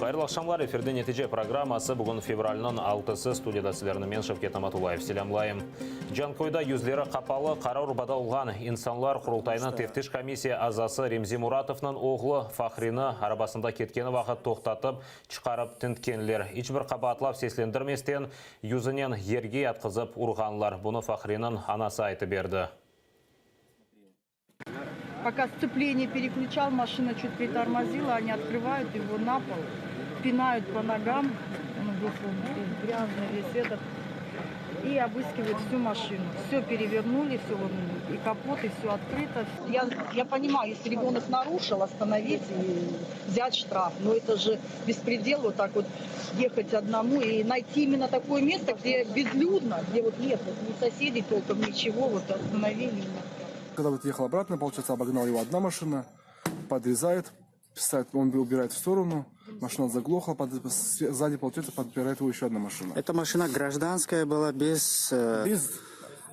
Hayırlı aqşamlar, efirde Netice programması. Bugün fevralniñ altısı, studiyada sizlerni men, Şevket Namatullayev, selâmlayım. Canköyde yüzleri qapalı, qara urbada olğan insanlar Qurultaynıñ teftiş komissiya azası Remzi Muratovnıñ oğlu Fahrini arabasında ketkeni vaqıt toqtatıp, çıqarıp tintkenler. İç bir qabaatlav seslendirmesten, yüzünen yerge yatqızıp urğanlar. Bunı Fahriniñ anası aytıp berdi. Пока сцепление переключал, машина чуть притормозила, они открывают его на пол, пинают по ногам, он весь грязный, весь этот, и обыскивают всю машину. Все перевернули, все, вот, и капот, и все открыто. Я понимаю, если ребенок нарушил, остановить и взять штраф, но это же беспредел вот так вот ехать одному и найти именно такое место, где безлюдно, где вот нет вот ни соседей толком, ничего, вот остановили. Когда вот ехал обратно, получается, обогнал его одна машина, подрезает, он убирает в сторону, машина заглохла, сзади, получается, подпирает его еще одна машина. Эта машина гражданская была, без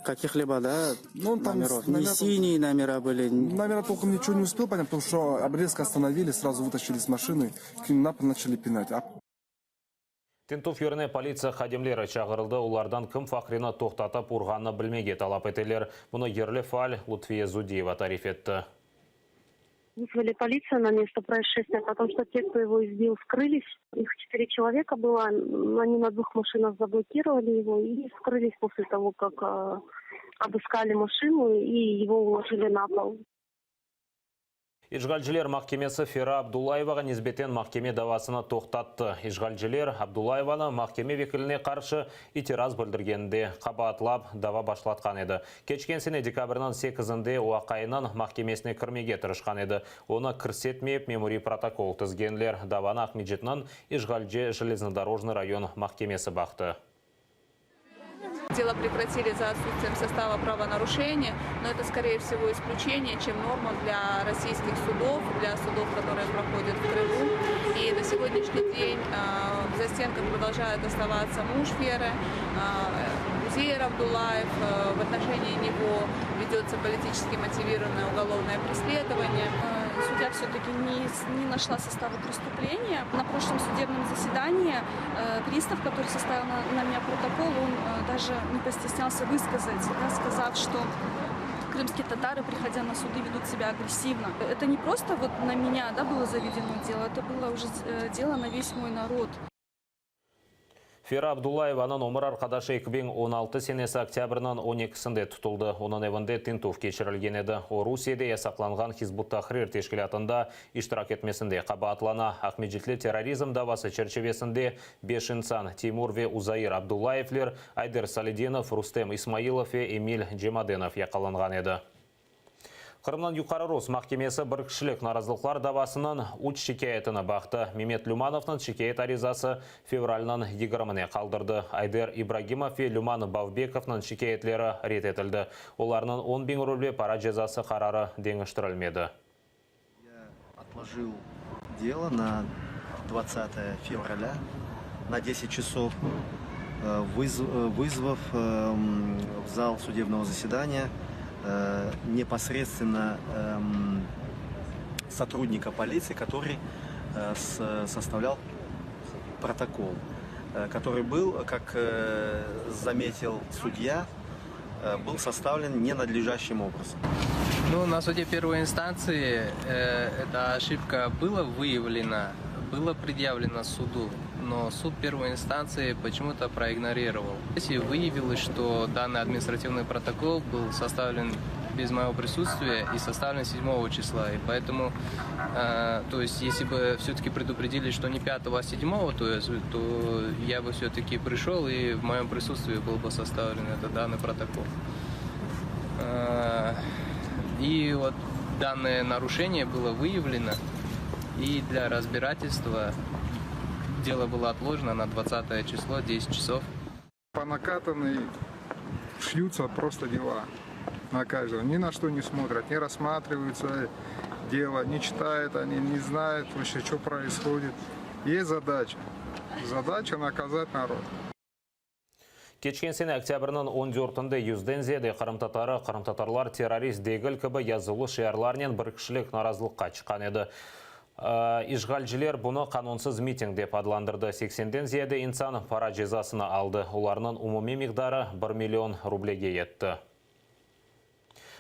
каких-либо, да, Ну, там номеров? Не синие номера были? Номера толком ничего не успел понять, потому что резко остановили, сразу вытащили с машины, к ним на пол начали пинать. А Tintüv yerine politsiya hadimleri çağırıldı. Olardan kim Fahrini toqtatıp urğanını bilmege talap eteler. Bunı yerli faal Lutfiye Zudiyeva tarif etti. Вызвали полицию на место происшествия, потому что те, кто его избил, скрылись. Их четыре человека было, они на двух машинах заблокировали его и скрылись после того, как обыскали машину и его уложили на пол. İşğalciler mahkemesi Fera Abdullayevağa nisbeten mahkeme davasını toqtattı. İşğalciler Abdullayevanı mahkeme vekiline qarşı itiraz bildirgeninde qabaatlap dava başlatqan edi. Keçken sene dekabrniñ 8-nde o aqayınıñ mahkemesine kirmege tırışqan edi. Onı kirsetmeyip memuriy protokol tizgenler. Davanı Aqmescitniñ işğalci Железнодорожный rayon mahkemesi baqtı. Дело прекратили за отсутствием состава правонарушения, но это, скорее всего, исключение, чем норма для российских судов, для судов, которые проходят в Крыму. И на сегодняшний день в застенках продолжает оставаться муж Феры, Узеир Абдулаев. В отношении него ведется политически мотивированное уголовное преследование. Судья все-таки не нашла состава преступления. На прошлом судебном заседании пристав, который составил на меня протокол, он даже не постеснялся высказать, да, сказав, что крымские татары, приходя на суды, ведут себя агрессивно. Это не просто вот на меня, да, было заведено дело, это было уже дело на весь мой народ. Fera Abdullayevanıñ ömür arqadaşı 2016 senesi oktâbrniñ 12-sinde tutuldı. Onıñ evinde tintüv keçirilgen edi. O, Rusiyede yasaqlanğan Hizb ut-Tahrir teşkilâtında iştirak etmesinde qabaatlana. Aqmescitli terrorizm davası çerçivesinde beş insan, Teymur ve Uzair Abdullayevler, Ayder Saledinov, Rustem İsmailov ve Emil Cemadenov yaqalanğan edi. Qırımnıñ Yuqarı Rus mahkemesi bir kişilik narazılıqlar davasınıñ üç şikâyetini baqtı. Memet Lümanovnıñ şikâyet arizası fevralniñ 20-ne qaldırdı. Ayder İbragimov ve Lüman Bavbekovnıñ şikâyetleri red etildi. Olarnıñ 10 biñ ruble para cezası qararı deñiştirilmedi. Я отложил дело на 20 февраля на 10 часов, вызвав в зал судебного заседания непосредственно сотрудника полиции, который составлял протокол, который был, как заметил судья, был составлен ненадлежащим образом. Ну, на суде первой инстанции эта ошибка была выявлена, было предъявлено суду, но суд первой инстанции почему-то проигнорировал. И выявилось, что данный административный протокол был составлен без моего присутствия и составлен 7 числа. И поэтому, то есть, если бы все-таки предупредили, что не 5, а 7, то, есть, то я бы все-таки пришел и в моем присутствии был бы составлен этот данный протокол. И вот данное нарушение было выявлено, и для разбирательства дело было отложено на 20 число, 10 часов. По накатанной шьются просто дела на каждого. Ни на что не смотрят, не рассматриваются дела, не читают они, не знают вообще, что происходит. Есть задача. Задача наказать народ. Keçken sene oktâbrniñ 14-nde 100-den ziyade qırımtatarı "Qırımtatarlar terrorist degil" kibi yazuvlı şiarlarnen bir kişilik narazılıqqa çıqqan edi. İşğalciler bunı qanunsız miting dep adlandırdı. Seksenden ziyade insan para cezasını aldı, olarnıñ umumiy miqdarı bir million rublege yetti.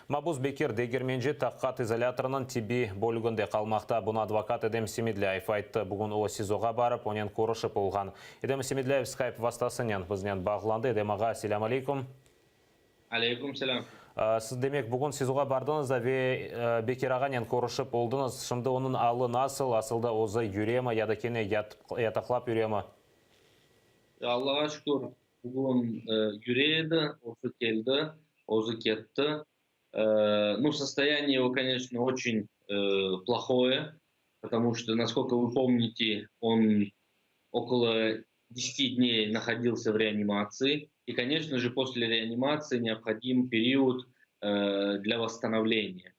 Mabus Bekir Degermenci tahqiqat izolâtorınıñ tibbiy bölüginde qalmaqta. Bunı advokat Edem Semedlâyev ayttı. Bugün o, SİZOğa barıp, onen körüşip olğan. Edem Semedlâyev Skype vastasınen biznen bağlandı. Edem ağa, selâm aleyküm. Aleyküm selâm. Siz, demek, bugün SİZOğa bardıñız da ve Bekir ağanen körüşip oldıñız. Şimdi onıñ alı nasıl, asılda özü yüremi ya da kene yataqlap yüremi? Allağa şükür, bugün yüre edi, özü keldi, özü ketti. Ну, состояние его, конечно, очень плохое, потому что, насколько вы помните, он около 10 дней находился в реанимации. И, конечно же, после реанимации необходим период для восстановления.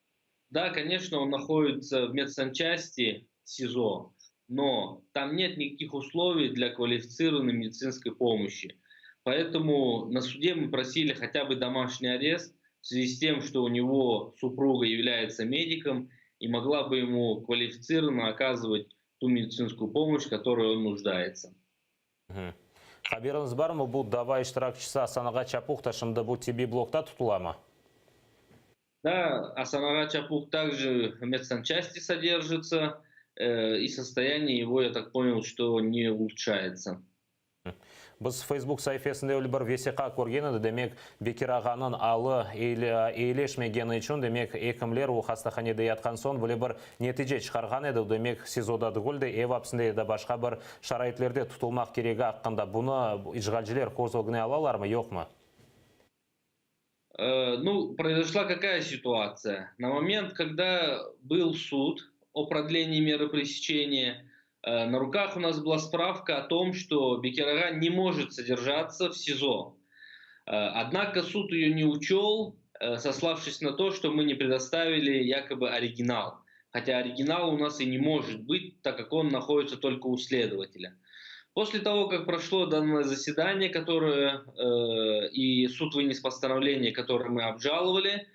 Да, конечно, он находится в медсанчасти СИЗО, но там нет никаких условий для квалифицированной медицинской помощи. Поэтому на суде мы просили хотя бы домашний арест в связи с тем, что у него супруга является медиком и могла бы ему квалифицированно оказывать ту медицинскую помощь, в которой он нуждается. Haberiñiz barmı, bu dava iştirakçisi Asan ağa Çapuh da şimdi bu tibbiy blokta tutulamı? Да, Асан ağa Чапух также в медсанчасти содержится, и состояние его, я так понял, что не улучшается. Biz Facebook saifesinde öyle bir vesiqa körgen edi, demek, Bekir ağanıñ alı eyileşmegeni içün, demek, ekimler o hastahanede yatqan soñ böyle bir netice çıqarğan edi, demek, SİZOda degil de, ev apsinde ya da başqa bir şaraitlerde tutulmaq keregi aqqında. Bunı işğalciler köz ögüne alalarmı, yoqmı? Ну, произошла какая ситуация? На момент, когда был суд о продлении меры пресечения, на руках у нас была справка о том, что Бекир ağa не может содержаться в СИЗО. Однако суд ее не учел, сославшись на то, что мы не предоставили якобы оригинал. Хотя оригинал у нас и не может быть, так как он находится только у следователя. После того, как прошло данное заседание, которое и суд вынес постановление, которое мы обжаловали,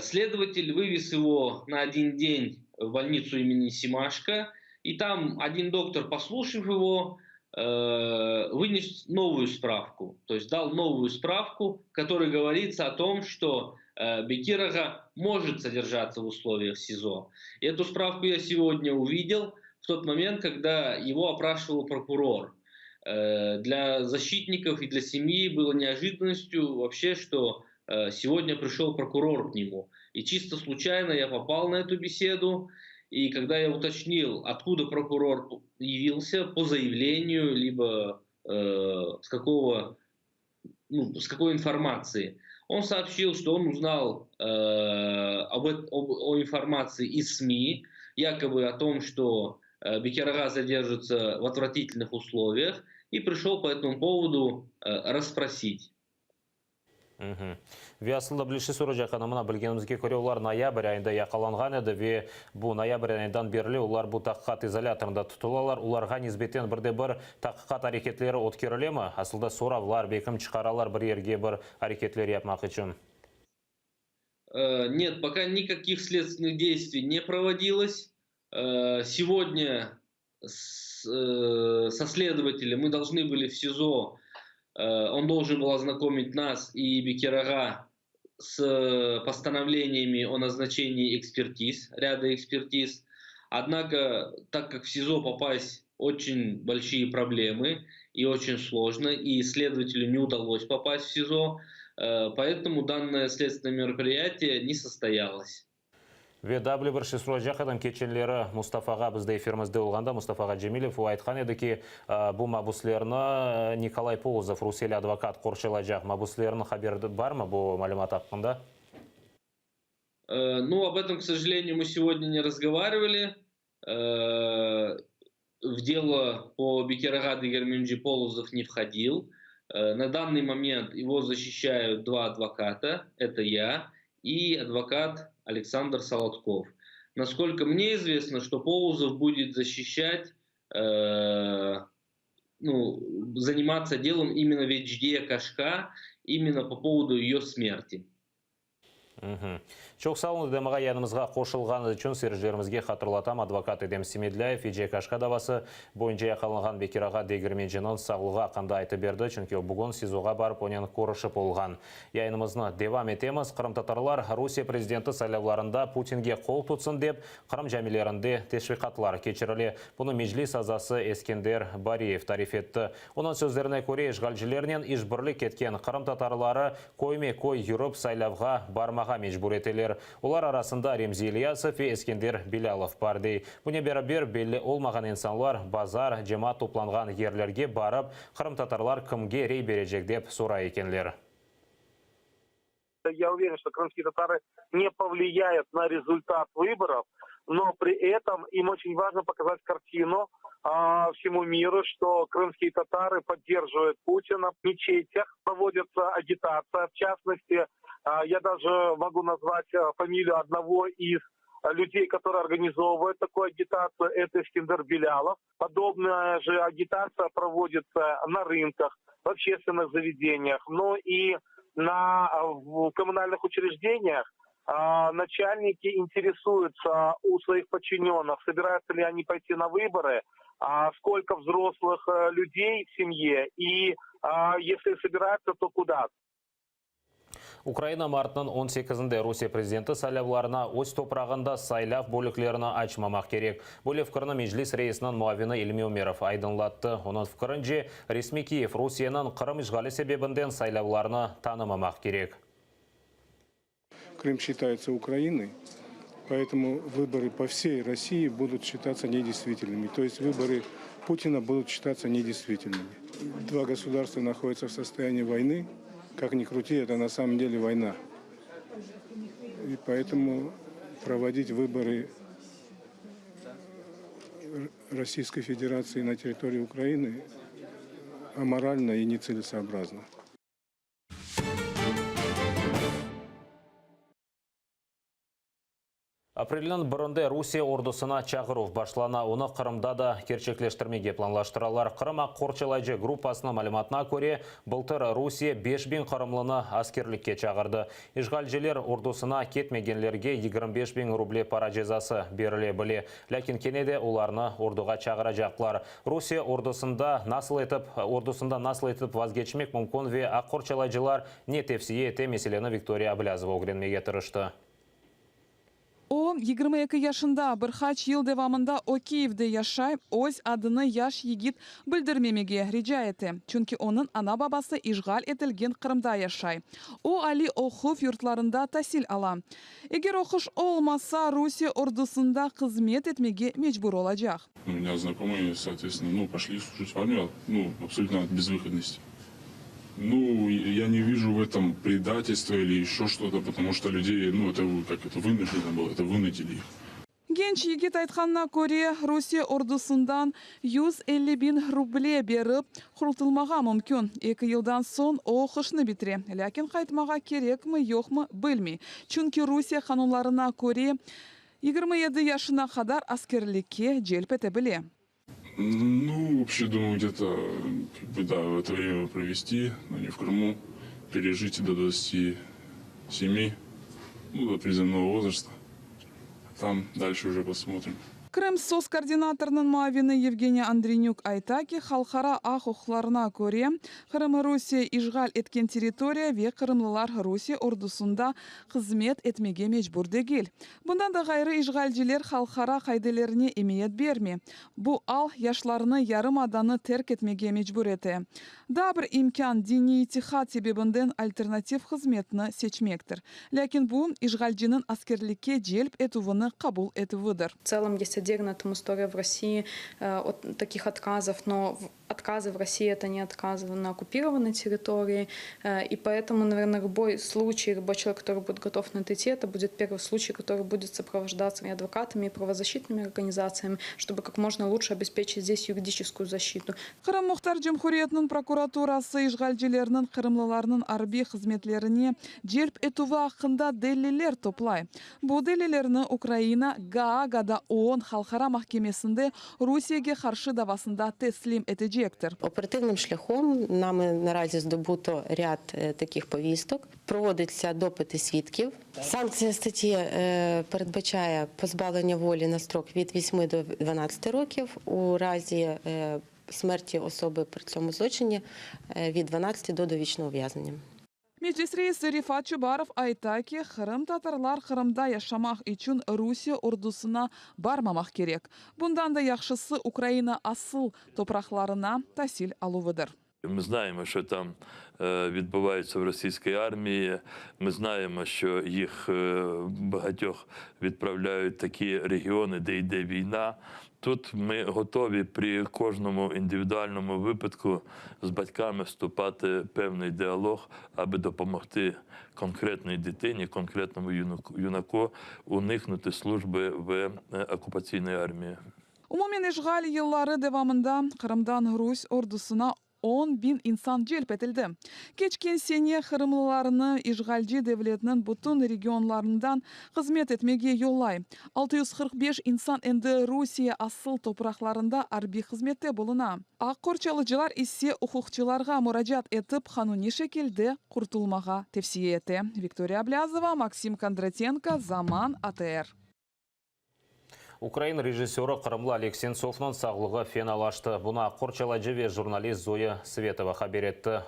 следователь вывез его на один день в больницу имени Семашко, и там один доктор, послушав его, вынес новую справку, то есть дал новую справку, в которой говорится о том, что Бекир ağa может содержаться в условиях СИЗО. И эту справку я сегодня увидел в тот момент, когда его опрашивал прокурор. Для защитников и для семьи было неожиданностью вообще, что сегодня пришел прокурор к нему. И чисто случайно я попал на эту беседу. И когда я уточнил, откуда прокурор явился, по заявлению, либо с, какого, ну, с какой информации, он сообщил, что он узнал о информации из СМИ, якобы о том, что Бекир ağa содержится в отвратительных условиях, и пришел по этому поводу расспросить. Ve aslında bir şey soracaq, mına bilgenimizge köre olar noyabr ayında yaqalanğan edi ve bu noyabr ayından berli olar bu tahqiqat izolâtorında tutulalar. Olarğa nisbeten bir de bir tahqiqat areketleri ötkerile mi? Aslında soravlar, belkim çıqaralar bir yerge bir areketler yapmaq içün. Нет, пока никаких следственных действий не проводилось. Сегодня со следователем мы должны были в СИЗО, он должен был ознакомить нас и Бекир ağa с постановлениями о назначении экспертиз, ряда экспертиз. Однако, так как в СИЗО попасть очень большие проблемы и очень сложно, и следователю не удалось попасть в СИЗО, поэтому данное следственное мероприятие не состоялось. Ve daa bir şey soracaq edim keçenleri Mustafa ağa bizde efirimizde olğanda Mustafa ağa Cemilev o aytqan edi ki bu mabuslarnı Nikolay Polozov rusiyeli advokat qorçalaycaq mabuslarnıñ haberi barmı bu malümat aqqında? Ну, об этом, к сожалению, мы сегодня не разговаривали. В дело по Бекир ağa Дегерменджи Полозов не входил. На данный момент его защищают два адвоката. Это я и адвокат Александр Солодков. Насколько мне известно, что Полозов будет защищать, ну, заниматься делом именно Ведждия Кашка, именно по поводу ее смерти. Çoq sağ oluñ, Edem ağa, yanımızğa qoşulğanıñız içün. Seyircilerimizge hatırlatam, advokat Edem Semedlâyev Veciye Kaşka davası boyunca yaqalanğan Bekir ağa Degermenciniñ sağlığı aqqında aytıp berdi, çünki o bugün SİZOğa barıp onen körüşip olğan. Yayınımıznı devam etemiz. Qırımtatarlar Rusiye prezidenti saylavlarında Putinge qol tutsın dep, Qırım camilerinde teşviqatlar keçirile. Bunı Meclis azası Eskender Bariyev tarif etti. Onıñ sözlerine köre, işğalcilernen işbirlik etken qırımtatarları köyme-köy yürip saylavğa barmağa mecbur eteler. Olar arasında Remzi İlyasov ve Eskender Bilâlov bar, dey. Bunen beraber, belli olmağan insanlar bazar, cemaat toplanğan yerlerge barıp, qırımtatarlar kimge rey berecek dep soray ekenler. Я уверен, что крымские татары не повлияют на результат выборов, но при этом им очень важно показать картину всему миру, что крымские татары поддерживают Путина. В мечетях проводится агитация, в частности, я даже могу назвать фамилию одного из людей, которые организовывают такую агитацию, это Эскендер Белялов. Подобная же агитация проводится на рынках, в общественных заведениях, но и на, в коммунальных учреждениях начальники интересуются у своих подчиненных, собираются ли они пойти на выборы, сколько взрослых людей в семье и если собираются, то куда. Ukraina martnıñ on sekizinde Rusiye prezidenti saylavlarına öz toprağında saylav bölüklerini açmamaq kerek. Böyle fikirni Meclis reisiniñ muavini İlmi Ümerov aydınlattı. Onıñ fikirince, resmiy Kiyev Rusiyeniñ Qırım işğali sebebinden saylavlarnı tanımamaq kerek. Крым считается Украиной, поэтому выборы по всей России будут считаться недействительными. То есть выборы Путина будут считаться недействительными. Два государства находятся в состоянии войны. Как ни крути, это на самом деле война. И поэтому проводить выборы Российской Федерации на территории Украины аморально и нецелесообразно. Aprelniñ birinde Rusiye ordusına çağıruv başlana, onı Qırımda da kerçekleştirmege planlaştıralar. Qırım aq qorçalayıcı gruppasınıñ malümatına köre, bıltır Rusiye 5000 qırımlını askerlikke çağırdı. İşğalciler ordusına ketmegenlerge 25 biñ ruble para cezası berile bile. Lâkin kene de olarnı orduğa çağıracaqlar. Rusiye ordusında nasıl etip ordusında nasıl etip vazgeçmek mümkün ve aq qorçalayıcılar ne tevsiye ete meseleni Viktoriya Ablâzova ögrenmege tırıştı. O, 22 yaşında, bir qaç yıl devamında o Kiyevde yaşay, öz adını yaş yigit bildirmemege rica ete, çünki onıñ ana-babası işğal etilgen Qırımda yaşay. O, aliy oquv yurtlarında tasil ala. Eger oquş olmasa, Rusiye ordusında hızmet etmege mecbur olacaq. У меня знакомые, соответственно, ну, пошли служить в армию, ну, абсолютно от безвыходности. Ну, я не вижу в этом предательства или еще что-то, потому что людей, ну, это как это вынуждено было, это вынудили их. Genç yigit aytqanına köre, Rusiye ordusından 150 biñ ruble berip qurtulmağa mümkün. Eki yıldan soñ o oquşnı bitire. Lâkin qaytmağa kerekmi yoqmı bilmey. Çünki Rusiye qanunlarına köre 27 yaşına qadar askerlikke celp ete bile. Ну, вообще, думаю, где-то, как бы, да, в это время провести, но не в Крыму, пережить до 27, ну, до призывного возраста. А там дальше уже посмотрим. Krım SOS koordinatorınıñ muavini Yevgeniy Andrenük ayta ki, halqara aq-uquqlarına köre, Qırım Rusiye işğal etken territoriya ve qırımlılar Rusiye ordusında hızmet etmege mecbur degil. Bundan da ğayrı işğalciler halqara qaidelerine emiyet bermey. Bu al yaşlarnı yarımadanı terk etmege mecbur ete. Daa bir imkân diniy itiqat sebebinden alternativ hızmetni seçmektir. Lâkin bu işğalciniñ askerlikke celp etüvini qabul etüvidir. В целом есть отдельно там история в России от таких отказов, но отказы в России это не отказы на оккупированной территории, и поэтому, наверное, любой случай, любой человек, который будет готов на это идти, это будет первый случай, который будет сопровождаться и адвокатами, и правозащитными организациями, чтобы как можно лучше обеспечить здесь юридическую защиту. Qırım Muhtar Cumhuriyetiniñ prokuraturası işğalcilerniñ qırımlılarnıñ arbiy hızmetlerine celp etüvi aqqında deliller toplay. Bu delillerni Ukraina Gaagada OON halqara mahkemesinde Rusiyege qarşı davasında teslim etecek. etecektir. Оперативним шляхом нами наразі здобуто ряд таких повісток. Проводяться допити свідків. Санкція статті передбачає позбавлення волі на строк від 8 до 12 років у разі смерті особи при цьому злочині від 12 до довічного ув'язнення. Meclis reisi Refat Çubarov ayta ki, qırımtatarlar Qırımda yaşamaq içün Rusiye ordusına barmamaq kerek. Bundan da yahşısı Ukraina asıl topraqlarına tasil aluvıdır. Ми знаємо, що там відбувається в російській армії. Ми знаємо, що їх багатьох відправляють в такі регіони, де йде війна. Тут ми готові при кожному індивідуальному випадку з батьками вступати в певний діалог, аби допомогти конкретній дитині, конкретному юнаку уникнути служби в окупаційній армії. Umumen işğal yılları devamında Qırımdan rus ordusına on biñ insan celp etildi. Keçken sene qırımlılarnı işğalci devletniñ bütün regionlarından hızmet etmege yollay. 645 insan endi Rusiye asıl topraqlarında arbiy hızmette buluna. Aq qorçalıcılar ise uquqçılarğa muracaat etip, qanuniy şekilde qurtulmağa tevsiye ete. Viktoriya Ablâzova, Maksim Kondratenko, Zaman, ATR. Ukrain rejissörı qırımlı Oleg Sentsovnıñ sağlığı fenalaştı. Bunı aq qorçalayıcı ve jurnalist Zoya Svetova haber etti.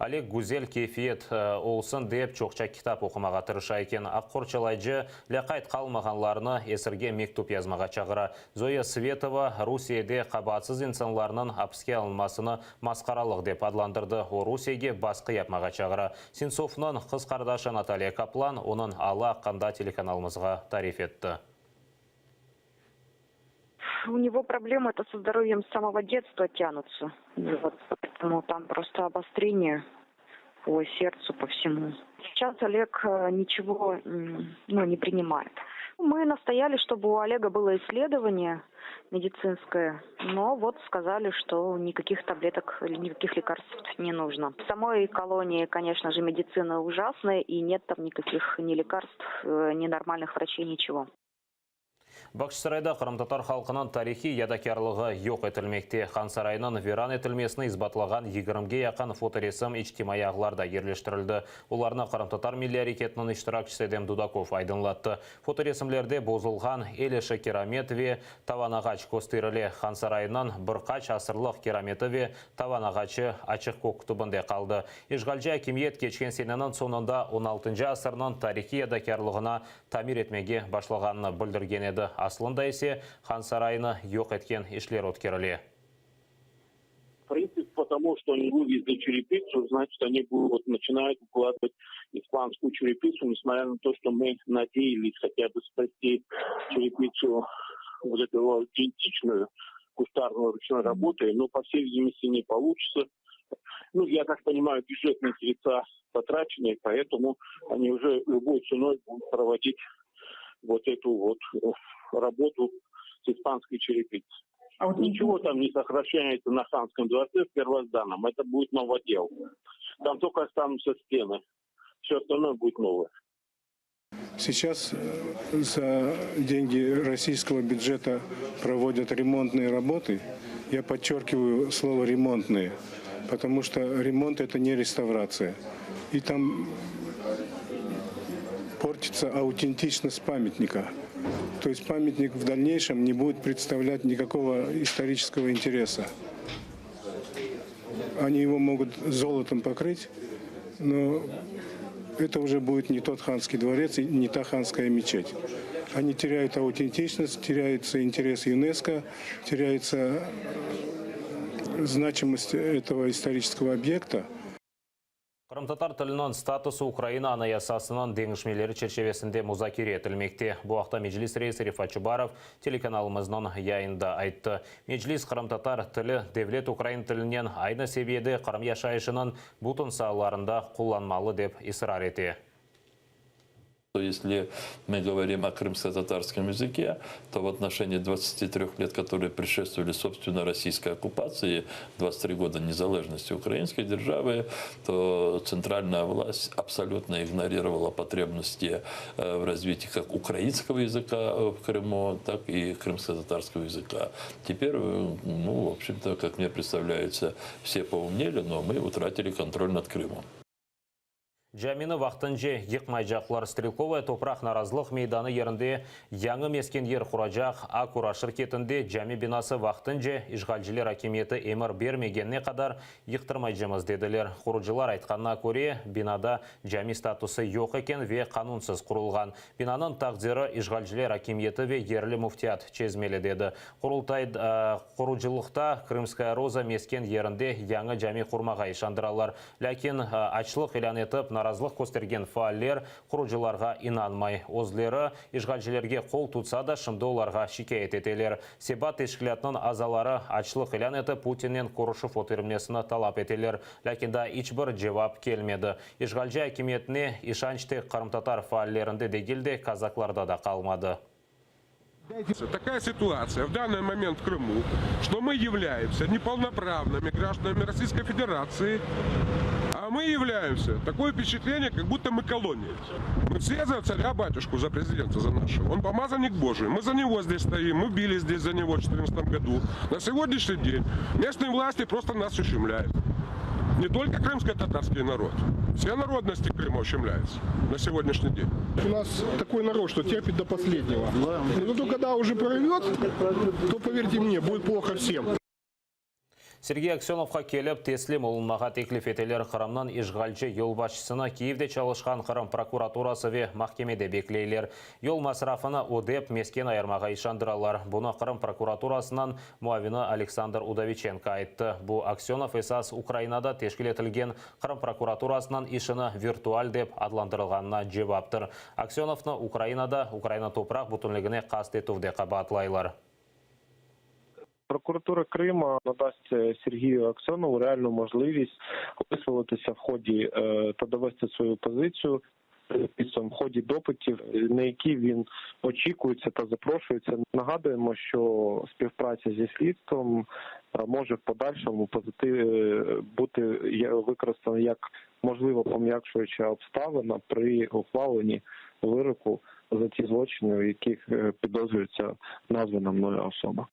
Oleg güzel keyfiyet olsun dep çoqça kitap oqumağa tırışa eken. Aq qorçalayıcı lâqayt qalmağanlarnı esirge mektüp yazmağa çağıra. Zoya Svetova Rusiyede qabaatsız insanlarnıñ apiske alınmasını masqaralıq dep adlandırdı. O, Rusiyege basqı yapmağa çağıra. Sentsovnıñ qız qardaşı Natalya Kaplan onıñ alı aqqında telekanalımızğa tarif etti. У него проблемы это со здоровьем с самого детства тянутся. Вот, поэтому там просто обострение по сердцу, по всему. Сейчас Олег э, ничего ну, не принимает. Мы настояли, чтобы у Олега было исследование медицинское, но вот сказали, что никаких таблеток или никаких лекарств не нужно. В самой колонии, конечно же, медицина ужасная, и нет там никаких ни лекарств, э, ни нормальных врачей, ничего. Bağçasarayda qırımtatar halqınıñ tarihiy yadikârlığı yoq etilmekte. Han sarayınıñ viran etilmesini isbatlağan 20-ge yaqın fotoresim içtimaiy ağlarda yerleştirildi. Olarnı qırımtatar milliy areketiniñ iştirakçisi Edem Dudakov aydınlattı. Fotoresimlerde bozulğan el işi kiramet ve tavan ağaç kösterile. Han sarayınıñ bir qaç asırlıq kirameti ve tavan ağaçı açıq kök tübünde qaldı. İşğalci akimiyet keçken seneniñ soñunda on altıncı asırnıñ tarihiy yadikârlığına tamir etmege başlağanını bildirgen edi, aslında ise Han sarayını yoq etken işler ötkerile. В принципе, потому что они вывезли черепицу, значит, они будут начинают укладывать испанскую черепицу, несмотря на то, что мы надеялись хотя бы спасти черепицу вот эту аутентичную кустарную ручной работы, но, по всей видимости, не получится. Ну, я так понимаю, бюджетные средства потрачены, поэтому они уже любой ценой будут проводить вот эту вот э, работу с испанской черепицей. А вот ничего там не сокращается на Ханском дворце в первозданном. Это будет новодел. Там только останутся стены. Все остальное будет новое. Сейчас э, за деньги российского бюджета проводят ремонтные работы. Я подчеркиваю слово «ремонтные», потому что ремонт – это не реставрация. И там портится аутентичность памятника. То есть памятник в дальнейшем не будет представлять никакого исторического интереса. Они его могут золотом покрыть, но это уже будет не тот ханский дворец и не та ханская мечеть. Они теряют аутентичность, теряется интерес ЮНЕСКО, теряется значимость этого исторического объекта. Qırımtatar tiliniñ statusı Ukraina Anayasasınıñ deñişmeleri çerçivesinde muzakere etilmekte. Bu aqta Meclis reisi Refat Çubarov telekanalımıznıñ yayınında ayttı. Meclis qırımtatar tili devlet ukrain tilinen aynı seviyede Qırım yaşayışınıñ bütün saalarında qullanmalı dep israr ete. Если мы говорим о крымско-татарском языке, то в отношении 23 лет, которые предшествовали, собственно, российской оккупации, 23 года незалежности украинской державы, то центральная власть абсолютно игнорировала потребности э, в развитии как украинского языка в Крыму, так и крымско-татарского языка. Теперь, э, ну, в общем-то, как мне представляется, все поумнели, но мы утратили контроль над Крымом. Camini vaqtınca yıqmaycaqlar. Strelkovaya topraq narazılıq meydanı yerinde yañı mesken yer quracaq Akura şirketinde cami binası vaqtınca işğalciler akimiyeti emir bermegenine qadar yıqtırmaycamız dediler. Qurucılar aytqanına köre, binada cami statusı yoq eken ve qanunsız qurulğan. Binanıñ taqdiri işğalciler akimiyeti ve yerli müftiyat çezmeli, dedi. Qurultay qurucılıqta Krımskaya roza mesken yerinde yañı cami qurmağa işandıralar. Lâkin açlıq ilân etip, narazılıq köstergen faaller qurucılarğa inanmay. Özleri işğalcilerge qol tutsa da, şimdi olarğa şikâyet eteler. Sebat teşkilâtınıñ azaları açlıq ilân etip, Putinnen körüşüv ötkerilmesini talap eteler. Lâkin daa iç bir cevap kelmedi. İşğalci akimiyetine işanç tek qırımtatar faallerinde degil de, kazaklarda da qalmadı. Такая ситуация в данный момент в Крыму, что мы являемся неполноправными гражданами Российской Федерации, а мы являемся, такое впечатление, как будто мы колония. Мы все за царя-батюшку, за президента, за нашего. Он помазанник Божий. Мы за него здесь стоим, мы били здесь за него в 2014 году. На сегодняшний день местные власти просто нас ущемляют. Не только крымско-татарский народ, все народности Крыма ущемляются на сегодняшний день. У нас такой народ, что терпит до последнего. Но зато когда уже прорвет, то, поверьте мне, будет плохо всем. Sergey Aksönovqa kelip teslim olunmağa teklif eteler. Qırımnıñ işğalci yolbaşçısını Kiyevde çalışqan Qırım prokuraturası ve mahkemede bekleyler. Yol masrafını ödep, mesken ayırmağa işandıralar. Bunı Qırım prokuraturasınıñ muavini Aleksandr Udoviçenko ayttı. Bu, Aksönov esas Ukrainada teşkil etilgen Qırım prokuraturasınıñ işini virtual dep adlandırılğanına cevaptır. Aksönovnı Ukrainada Ukraina topraq bütünligine qast etüvde qabaatlaylar. Прокуратура Крима надасть Сергію Аксьонову реальну можливість висловитися в ході та довести свою позицію в ході допитів, на які він очікується та запрошується. Нагадуємо, що співпраця зі слідством може в подальшому позитив бути використана як можливо пом'якшуюча обставина при ухваленні вироку за ті злочини, у яких підозрюється названа мною особа.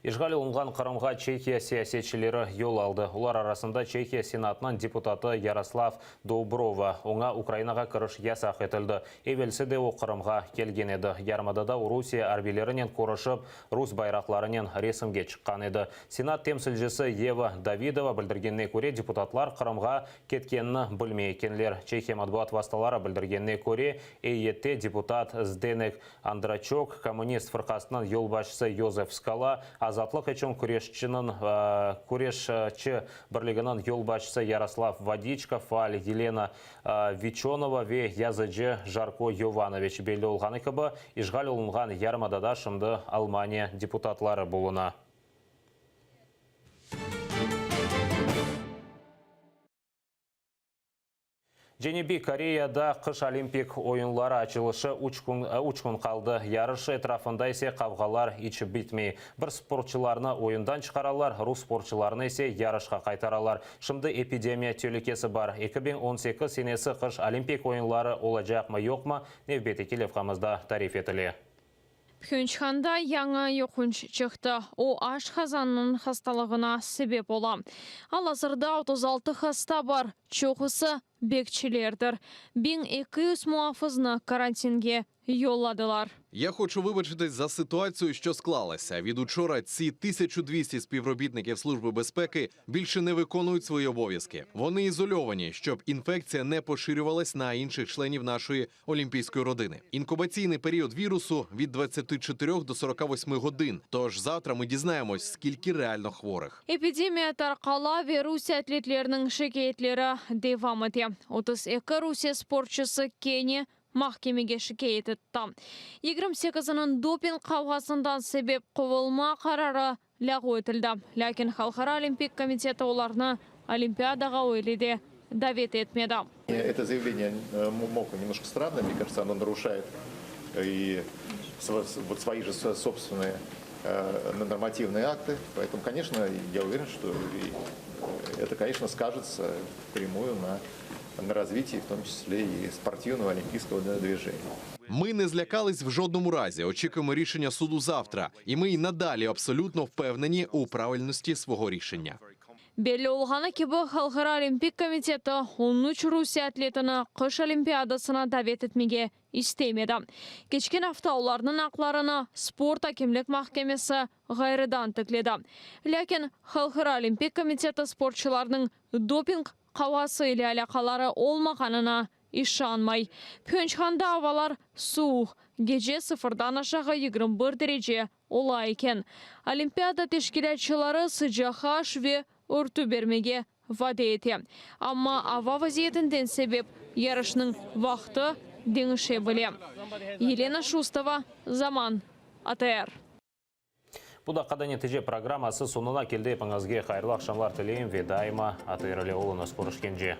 İşğal olunğan Qırımğa Çehiya siyasetçileri yol aldı. Olar arasında Çehiya Senatınıñ deputatı Yaroslav Doubrova. Oña Ukrainağa kiriş yasaq etildi. Evelsi de o Qırımğa kelgen edi. Yarımadada o Rusiye arbiylerinen körüşip, rus bayraqlarınen resimge çıqqan edi. Senat temsilcisi Yeva Davidova bildirgenine köre, deputatlar Qırımğa ketkenini bilmey ekenler. Çehiya matbuat vastaları bildirgenine köre, eyyette deputat Zdenek Ondraçok, Kommunist fırqasınıñ yolbaşçısı Yozef Skala, Azatlıq içün küreşçiniñ Küreşçi birliginiñ yolbaşçısı Yaroslav Vodiçko, faal Yelena Viçonova ve yazıcı Jarko Yovanoviç. Belli olğanı kibi, işğal olunğan yarımadada şimdi Almaniya deputatları buluna. Cenübiy Koreyada qış Olimpik oyunları açılışı üç kün üç kün qaldı. Yarış etrafında ise qavğalar iç bitmey. Bir sportçularnı oyundan çıqaralar, rus sportçularını ise yarışqa qaytaralar. Şimdi epidemiya telükesi bar. 2018 senesi qış Olimpik oyunları olacaqmı, yoqmı, nevbetteki levhamızda tarif etile. Phönçhanda yañı yuqunç çıqtı, o, aş qazanınıñ hastalığına sebep ola. Al-azırda 36 hasta bar, çoqusı bekçilerdir. 1200 muafıznı karantinge yolladılar. Я хочу вибачитись за ситуацію, що склалася. Від учора ці 1200 співробітників Служби безпеки більше не виконують свої обов'язки. Вони ізольовані, щоб інфекція не поширювалась на інших членів нашої олімпійської родини. Інкубаційний період вірусу від 24 до 48 годин. Тож завтра ми дізнаємось, скільки реально хворих. Epidemiya tarqala ve Rusiye atletleriniñ şikâyetleri devam ete. 32 Rusiye sportçusı kene mahkemege şikâyet etti. 28-iniñ doping qavğasından sebep quvulma qararı lâğu etildi. Lâkin Halqara olimpik komiteti olarnı Olimpiadağa öyle de davet etmedi. Это заявление МОКа немножко странное, мне кажется, оно нарушает и вот свои же собственные нормативные акты. Поэтому, конечно, я уверен, что это, конечно, скажется впрямую на, на развитии, в том числе и спортивного олимпийского движения. Ми не злякались в жодному разі. Очікуємо рішення суду завтра, і ми й надалі абсолютно впевнені у правильності свого рішення. Belli olğanı kibi, Halqara olimpik komiteti on üç Rusiye atletini qış Olimpiadasına davet etmege istemedi. Keçken afta olarnıñ aqlarını sport akemlik mahkemesi ğayrıdan tikledi. Lâkin Halqara olimpik komiteti sportçılarnıñ doping qavası ile alâqaları olmağanına işanmay. Phönçhanda avalar suvuq, gece sıfırdan aşağı 21 derece ola eken. Olimpiada teşkilâtçıları sıcaq aş ve örtü bermege vade ete. Amma ava vaziyetinden sebep yarışnıñ vaqtı deñişe bile. Yelena Şustova, Zaman, ATR. Bu daqqada Netice programması soñuna keldi. Epiñizge hayırlı aqşamlar tileyim ve daima ATR ile oluñız. Körüşkence.